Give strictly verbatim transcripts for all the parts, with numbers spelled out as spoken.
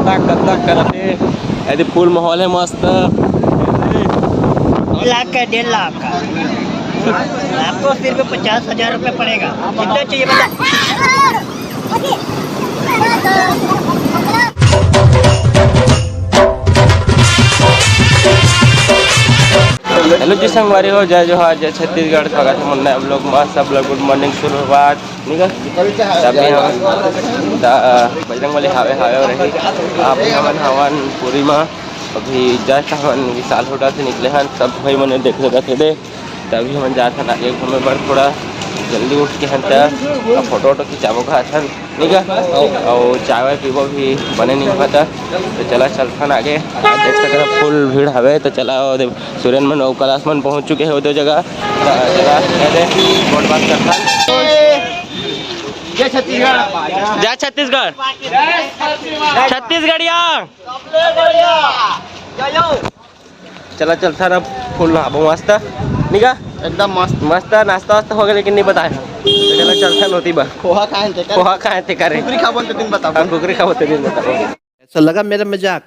तक तक करत हे। यदि फुल माहौल है मस्त। लाख का, डेढ़ लाख का। आपको सिर्फ पचास हजार रुपये पड़ेगा। कितना चाहिए बता। हेलो जी संगवारी हो, जय जोहार, जय छत्तीसगढ़। स्वागत है मुन्ना आप लोग मा। सब लोग गुड मॉर्निंग, सुप्रभात, निकल। तभी हम द-, बजरंग बली हावे, हावे और रही। आप हमन हवन पूरी मा। अभी जस्ट हमन विशाल होटल से निकले हन, सब भाई मने देख सकत हे दे। तभी हमन जात हन आगे घूमे बर, थोड़ा जल्दी उठ के हन त फोटो वोटो खिंचाबो कहत हन, ठीक है। अउ चाय वाय पीबो भी बने नहीं हुआ था, तो चला चलथन आगे। देख सकत हव फुल भीड़ हवे, तो चला ओ दे सूर्यन मन अउ कैलाश मन पहुंच चुके हैं वो दो जगह। तो चला दे बोट बात करथन। जय छत्तीसगढ़। जय छत्तीसगढ़। छत्तीसगढ़िया। चला चलथन अब फुल नहाबो मस्त, निका। एकदम मस्त। मस्त नाश्ता वास्ता हो गया, लेकिन नहीं बताए हम। तो चला चलथन ओती बा। पोहा खाए थे कर। पोहा खाए थे करे। कुकरी खाबो ते दिन बताबो। हाँ, कुकरी खाबो ते दिन बताबो। ऐसा लगा मेरा मजाक।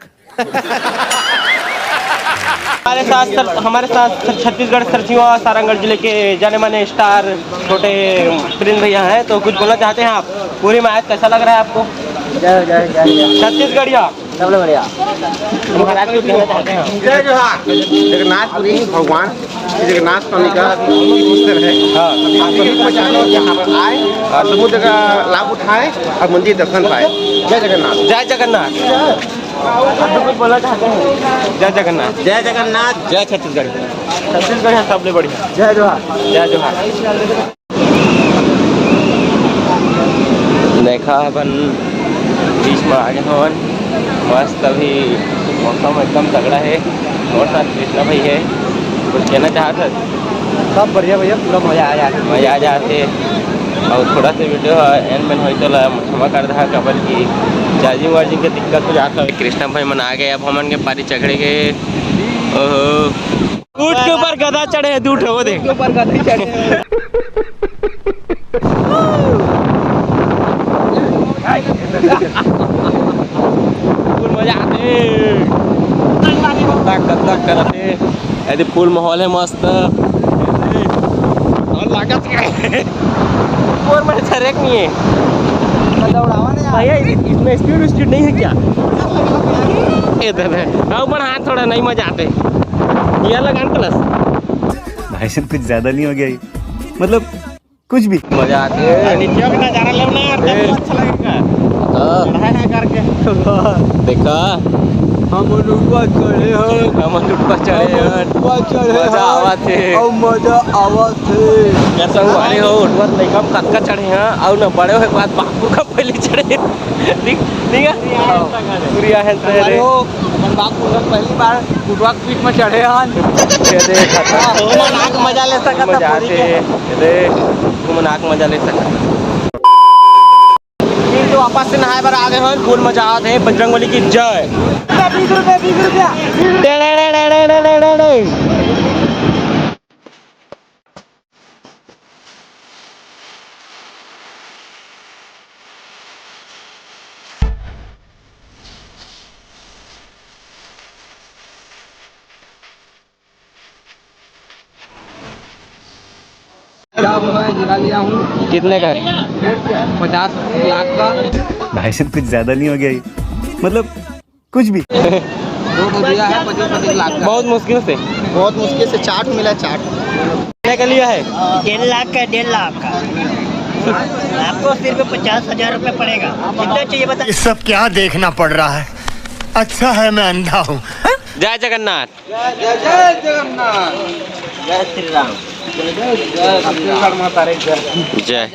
हमारे साथ सर, हमारे साथ सर छत्तीसगढ़ सरसीवा सारंगढ़ जिले के जाने माने स्टार छोटे प्रिंस भैया हैं, तो कुछ बोलना चाहते हैं आप? पूरी मैच कैसा लग रहा है आपको? जय हो, जय हो, जय हो। छत्तीसगढ़िया। सबले बढ़िया। महाराज को कहना चाहते हैं। जय जोहार। जगन्नाथपुरी भगवान श्री जगन्नाथ स्वामी का नमस्ते है। हाँ। आप सभी को चाहते हैं कि यहाँ पर आए और समूह जगह लाभ उठाएं और मंदिर दर्शन पाए। जय जगन्नाथ। जय जगन्नाथ। आप तो कुछ बोलना चाहते हैं? जय जगन्नाथ। जय जगन्नाथ। जय छत्तीसगढ़। छत्तीसगढ़ है सबले बढ़िया। जय जोहार। जय जोहार। देखा अपन बीच में आगे हवन, मस्त अभी मौसम एकदम तगड़ा है। और साथ कृष्णा भाई है, कुछ कहना चाहत हस? सब बढ़िया भैया, पूरा मजा आ जात हे। मजा आ जात हे। और थोड़ा से वीडियो एंड में होई तो ला क्षमा कर दहा, काबर कि चार्जिंग वार्जिंग के दिक्कत हो जात हे। कृष्णा भाई मन आ गए, अब हमन के पारी चढ़े के। ओहो। ऊंट के ऊपर गधा चढ़े हे, दू ठो, वो देख। ऊंट के ऊपर गधा चढ़े हे। फुल मजा आथे। तक तक करत हे। यदि फुल माहौल है मस्त। और लागत क्या है? ऊपर में सरक नहीं है। भैया, इसमें स्पीड स्पीड नहीं है क्या? ये दे दे। हाँ, ऊपर हाथ थोड़ा नहीं मजा आते। ये लगान प्लस। भाई साहब, कुछ ज्यादा नहीं हो गया ये? मतलब, कुछ भी। मजा आते हैं। नीचे का नजारा लेना यार, तब ए। अच्छा लगेगा। हाँ। चढ़ाई है करके। देखा। हम ऊपर चढ़े हैं। हम ऊपर चढ़े हैं। ऊपर चढ़े मजा हैं। आवा थे। और मजा आवा थे। कैसा हुआ? अरे हो, ऊपर लइका कतका चढ़े हैं, और ना बड़े हुए के बाद बापू का पहले चढ़े। ठीक, ठीक है? पूरी आहन से अरे हो, अपन बाप पूरा पहली बार फुटवा के बीच में चढ़े हन। ये देख, तो नाक मजा ले सकत मजा पूरी आते। के। ये देख, तुम नाक मजा ले सकत। फिर तो वापस से नहाए बर आ गए हन, फुल मजा आत हे। बजरंग बली की जय। बीस रुपया, बीस रुपया। कितने का है? पचास लाख का। भाई साहब, कुछ ज्यादा नहीं हो गया ये? मतलब, कुछ भी। दो ठो दिया है पच्चीस पच्चीस लाख का। बहुत मुश्किल से। बहुत मुश्किल से चार ठो मिला, चार ठो। कितने का लिया है? डेढ़ लाख का, डेढ़ लाख का। आपको सिर्फ पचास हजार रुपये पड़ेगा। कितना चाहिए बता। ये सब क्या देखना पड़ रहा है? अच्छा है मैं अंधा हूँ। जय जगन्नाथ। जय जय जगन्नाथ। जय श्री राम। जय छत्तीसगढ़ माता रे जय। जय।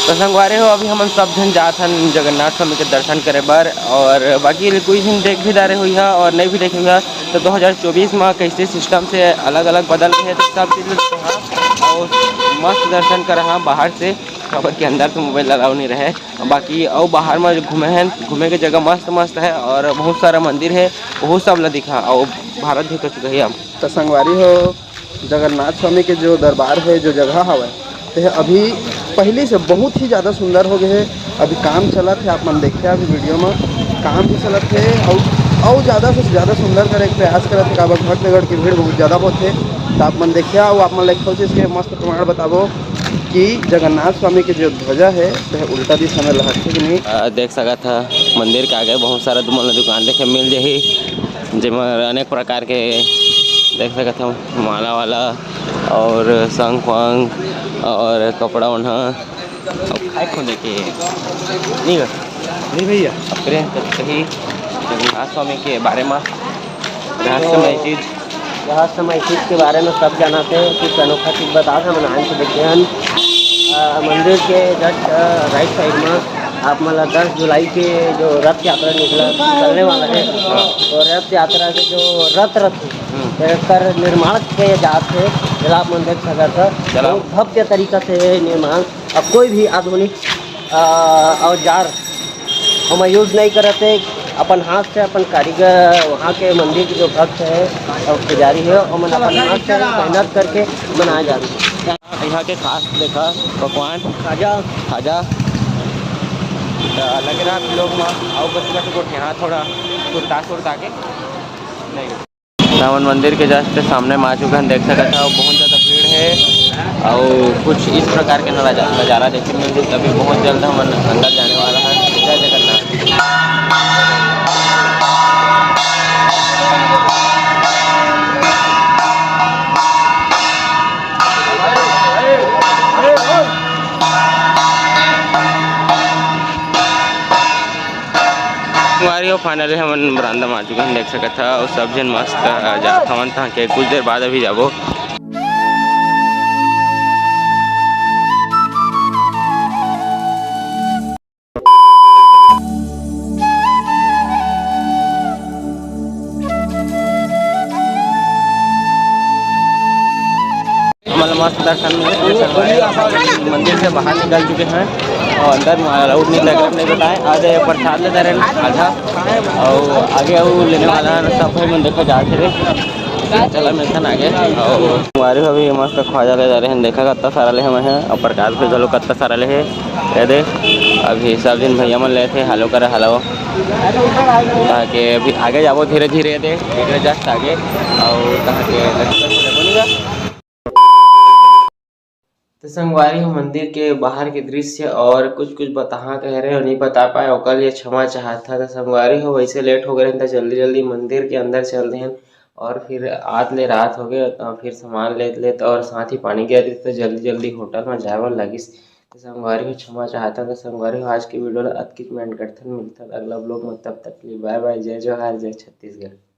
तो संगवारी हो, अभी हमन सब झन जात हन जगन्नाथ स्वामी के दर्शन करे बर, और बाकी कोई झन देख भी डारे होइहा और नहीं भी देखे होइहा, तो दो हज़ार चउबीस में कैसे सिस्टम से अलग-अलग बदल गए हे, तो सब चीज ला देखा और मस्त दर्शन करहा बाहर से, काबर के अंदर तो मोबाइल अलाउ नहीं रहे। बाकी अउ बाहर में जो घूमे हैं, घूमे के जगह मस्त मस्त है और बहुत सारा मंदिर है, वो सब ला दिखा और भारत भी कर चुका है हम। तो संगवारी हो, जगन्नाथ स्वामी के जो दरबार है, जो जगह हवय, ते ह अभी पहली से बहुत ही ज़्यादा सुंदर हो गए है। अभी काम चलत है, आप मन देखिए अभी वीडियो में। काम भी चलत हे, अउ, अउ ज़्यादा से ज़्यादा सुंदर करे के प्रयास करत हे, काबर भक्तगण के भीड़ बहुत ज़्यादा होथे। त आप मन देखिया, अउ आप मन ल एक ठो चीज़ के मस्त प्रमाण बताबो कि जगन्नाथ स्वामी के जो ध्वजा हे, वह उल्टा दिशा में लहरथे कि नहीं। अ, देख सकत ह, मंदिर के आगे बहुत सारा तुमन ल दुकान देखे मिल जाही, जेमा अनेक प्रकार के देख सकत ह, माला वाला और शंख वंख और कपड़ा ओन्हा। अब खाए खुने के नहीं बा। नहीं भैया। अपने कही जगन्नाथ स्वामी के बारे में रहस्यमय चीज। रहस्यमय चीज के बारे में सब जानत हे। कुछ अनोखा चीज बता था, हमन आन से देखे हन। अ, मंदिर के just, अ, right side में आप मन ला दस जुलाई के जो रथ यात्रा निकला, निकलने वाला है, हाँ। तो रथ यात्रा के जो रथ रथ हम्म। एकर निर्माण के जात हे, जेला आप मन देख सकत ह। चला। बहुत भव्य तरीका से निर्माण अब कोई भी आधुनिक, अ, औजार हम यूज़ नहीं करत हे, अपन हाथ से अपन कारीगर, वहाँ के मंदिर के जो भक्त है और पुजारी है, ओमन अपन हाथ से मेहनत करके बनाए जात हे। यहाँ के खास देखा पकवान खाजा। खाजा। त लग रहा आप लोग में आओ बस बस गोठिया थोड़ा कुर्ता सुरता के नहीं। हमन मंदिर के just सामने में आ चुके हैं, देख सकत हव बहुत ज़्यादा भीड़ है और कुछ इस प्रकार के नजारा, नज़ारा देखे मिलथे। अभी बहुत जल्द हमन अंदर जाने वाला है। जय जगन्नाथ। संगवारी हो, finally हमन बरामदा में आ चुके हैं, देख सकत हव, अउ सब झन मस्त, अ, जात हवन, तहाँ के कुछ देर बाद अभी जाबो। हमन ला मस्त दर्शन मिले, मंदिर से बाहर निकल चुके हैं और अंदर में allowed नहीं लग रहा, नहीं बताए। आज प्रसाद ले दे रहे हैं आधा, और आगे अउ लेने वाला है, सब भाई मन देखो जात हे रे। चला मिलथन आगे। और हमारे अभी मस्त ख्वाजा ले जा रहे हैं, देखा कत्ता सारा ले हमें है, और प्रसाद भी घलो कत्ता सारा ले है। ये दे, अभी सब दिन भैया मन लेथे, हालो करे हालो, ताकि अभी आगे जाबो धीरे धीरे, ये दे, एक just आगे, और ताकि तो संगवारी हो, मंदिर के बाहर के दृश्य और कुछ कुछ बताहा कह रहे हो, नहीं बता पाए, ओकर लिए क्षमा चाहत था। तो संगवारी हो, वैसे लेट हो गए हैं, तो जल्दी जल्दी मंदिर के अंदर चल रहे हैं और फिर आत ले रात हो गए, तो फिर सामान लेत लेत और साथ ही पानी गिर रही, तो जल्दी जल्दी होटल में जाए बर लगिस। तो संगवारी हो, क्षमा चाहत था। तो संगवारी हो, आज की वीडियो ला अतकिच में end करथन, मिलथन अगला vlog में, तब तक के लिए bye bye, जय जोहार, जय छत्तीसगढ़।